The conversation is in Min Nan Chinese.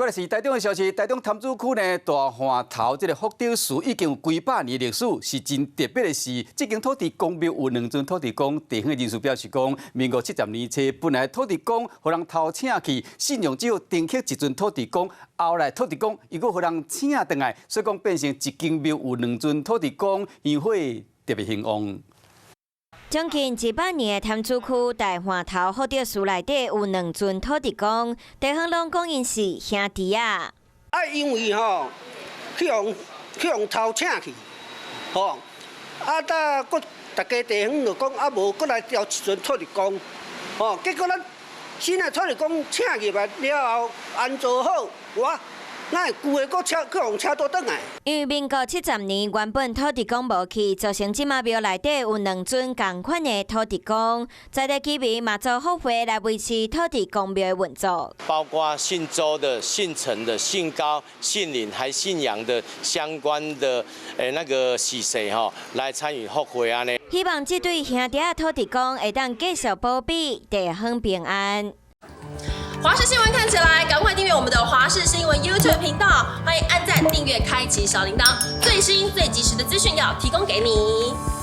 來是台中的消息，台中潭子區呢大岸頭這个福德祠已經有幾百年歷史，是真特別的事。這間土地公廟有兩尊土地公，地方的人士表示講，民國70年初本來土地公予人偷請去，信仰只有定刻一尊土地公，後來土地公又閣予人請轉來，所以講變成一間廟有兩尊土地公，香火特別興旺。將近100年的潭子區大岸頭福德祠內底有兩尊土地公，地方攏講𪜶是兄弟仔。啊，因為吼去予偷請去，吼啊，搭閣逐家地方就講啊，無閣來調一尊土地公，吼，結果咱新的土地公請入來了後，安做好，哇！哪會舊的閣請去予請倒轉來？因為民國70年原本土地公無去，造成這馬廟內底有兩尊仝款的土地公，在地居民嘛做福會來維持土地公廟的運作。包括姓周的、姓陳的、姓高、姓林還姓楊的相關的那個是誰吼來參與福會按呢。希望這對兄弟仔土地公會當繼續保庇地方平安。華視新聞看起來，趕快訂閱我們的華視新聞 YouTube 頻道，歡迎按讚、訂閱、開啟小鈴鐺，最新最及時的資訊要提供給你。